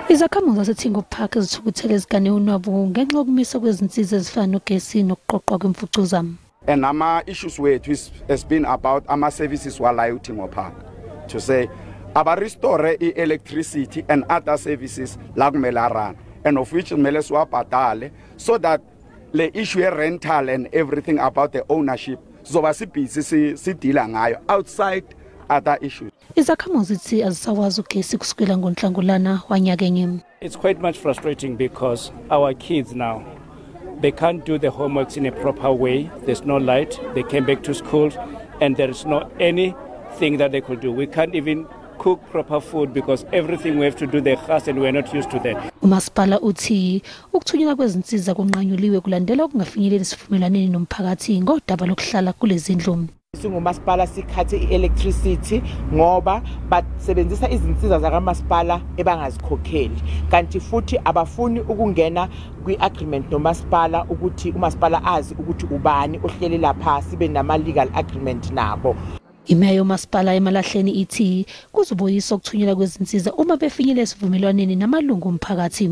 Izakhamuzi zaseThingo Park zithukuthele zigane unwabu ngenxa yokumiswa kwezinsiza ezifana nogesi nokuqoqwa kwemfucuza. And ama-issues wethu has been about ama-services wala eThingo Park, to say aba-restore i-electricity and other services la kumele a-run, and of which kumele siwabhadale, so that le issue ye-rental and everything about the ownership sizoba si-busy si-deala ngayo outside other issues. Izakhamuzi zithi azisawazi ugesi kusukela ngoNhlangulana wanyakenye. It's quite much frustrating because our kids now, they can't do the homeworks in a proper way. There's no light. They came back to school and there is no anything that they could do. We can't even cook proper food because everything we have to do the gas and we're not used to that. Umasipala uthi ukuthunyelwa kwezinsiza kunqanyuliwe kulandela ukungafinyeleli esivumelwaneni nomphakathi ngodaba lokuhlala kulezi ndlu. Singumasipala si-cuthe i-electricity ngoba basebenzisa izinsiza zakamasipala ebangazikhokheli, kanti futhi abafuni ukungena kwi-agreement nomasipala ukuthi umasipala azi ukuthi ubani ohleli lapha, sibe nama-legal agreement nabo. Imeya yomasipala eMalahleni ithi kuzobuyiswa ukuthunyelwa kwezinsiza uma befinyelele esivumelwaneni namalungu omphakathi.